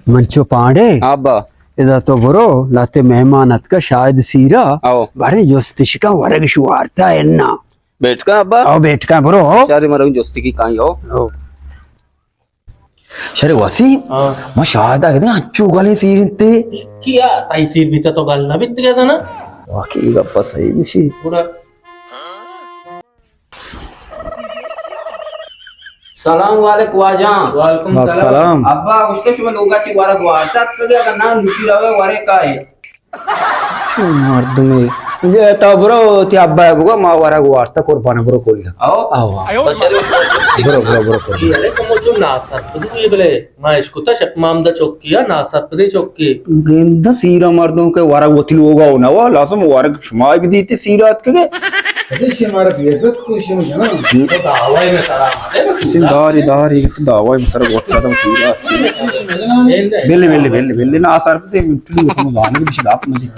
من چو پانڈے۔ ابا۔ ادا تو برو، لاتے مہمان اتکا شاہد سیرا۔ او۔ بارے جستش کن ورگش وارتا انا۔ بیٹھ کن ابا۔ او بیٹھ کن برو۔ شاری مرگ جستی کی کائیں او۔ او۔ شرے وسیم، ہاں۔ ما شاہد آگے دے انچو گلیں سیر انتے۔ کیا تائی سیر بیتا تو گل نہ بیت گیا زنا؟ واقعی گپا صحیح گوشی۔ گڑا سلام علیک واجاں۔ وعلیکم السلام۔ ابا، گوشتے شما لوگا چی ورگ وارتا اتکگے، اگر نہ نوکی روے ورے کائے۔ چون مردمے؟ اے تا برو، تی ابا بگو، ما ورگ وارتا قربان برو کل۔ او؟ او۔ برو، برو، برو کل۔ اے ارے کمو چون ناسرپدی بلے۔ ما اشکتا شپ مامدہ چکی یا ناسرپدی چکی۔ گندہ سیرا مردم کے ورگ وتی لوگا ہو نوا، لازم ورگ شما بھی دیتے سیرا اتکگے۔ ادے شمارا بے عزت کو شما جنان۔ تو دعوی میں سلام ہے بس۔ اسے داری، داری، تو دعوی میں سر وقت آدم سیرا۔ بلے، بلے، بلے، بلے، نا سر پہ دے، تو دانے بھی شداپ مجھے۔